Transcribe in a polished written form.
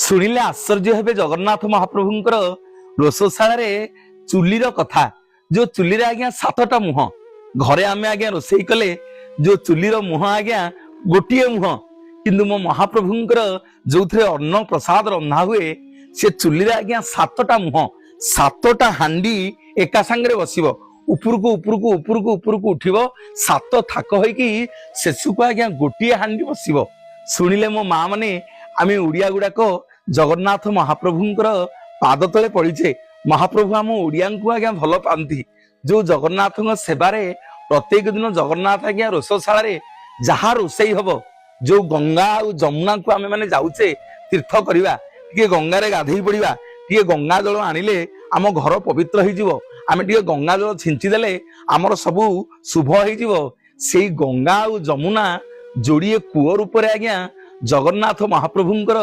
ଶୁଣିଲେ ଆଶ୍ଚର୍ଯ୍ୟ ହେବେ ଜଗନ୍ନାଥ ମହାପ୍ରଭୁଙ୍କର ରୋଷଶାଳାରେ ଚୁଲିର କଥା। ଯୋଉ ଚୁଲିରେ ଆଜ୍ଞା ସାତଟା ମୁହଁ। ଘରେ ଆମେ ଆଜ୍ଞା ରୋଷେଇ କଲେ ଯୋଉ ଚୁଲିର ମୁହଁ ଆଜ୍ଞା ଗୋଟିଏ ମୁହଁ, କିନ୍ତୁ ମୋ ମହାପ୍ରଭୁଙ୍କର ଯୋଉଥିରେ ଅନ୍ନ ପ୍ରସାଦ ରନ୍ଧା ହୁଏ, ସେ ଚୁଲିରେ ଆଜ୍ଞା ସାତଟା ମୁହଁ, ସାତଟା ହାଣ୍ଡି ଏକା ସାଙ୍ଗରେ ବସିବ। ଉପରକୁ ଉପରକୁ ଉପରକୁ ଉପରକୁ ଉଠିବ, ସାତ ଥାକ ହେଇକି ଶେଷକୁ ଆଜ୍ଞା ଗୋଟିଏ ହାଣ୍ଡି ବସିବ। ଶୁଣିଲେ ମୋ ମା ମାନେ, ଆମେ ଓଡିଆ ଗୁଡାକ ଜଗନ୍ନାଥ ମହାପ୍ରଭୁଙ୍କର ପାଦ ତଳେ ପଡିଛେ। ମହାପ୍ରଭୁ ଆମ ଓଡିଆଙ୍କୁ ଆଜ୍ଞା ଭଲ ପାଆନ୍ତି। ଯୋଉ ଜଗନ୍ନାଥଙ୍କ ସେବାରେ ପ୍ରତ୍ୟେକ ଦିନ ଜଗନ୍ନାଥ ଆଜ୍ଞା ରୋଷଶାଳାରେ ଯାହା ରୋଷେଇ ହବ, ଯୋଉ ଗଙ୍ଗା ଆଉ ଯମୁନାକୁ ଆମେ ମାନେ ଯାଉଛେ ତୀର୍ଥ କରିବା, ଟିକେ ଗଙ୍ଗାରେ ଗାଧେଇ ପଡିବା, ଟିକେ ଗଙ୍ଗା ଜଳ ଆଣିଲେ ଆମ ଘର ପବିତ୍ର ହେଇଯିବ, ଆମେ ଟିକେ ଗଙ୍ଗା ଜଳ ଛିଞ୍ଚି ଦେଲେ ଆମର ସବୁ ଶୁଭ ହେଇଯିବ। ସେଇ ଗଙ୍ଗା ଆଉ ଯମୁନା ଯୋଡ଼ିଏ କୂଅ ରୂପରେ ଆଜ୍ଞା ଜଗନ୍ନାଥ ମହାପ୍ରଭୁଙ୍କର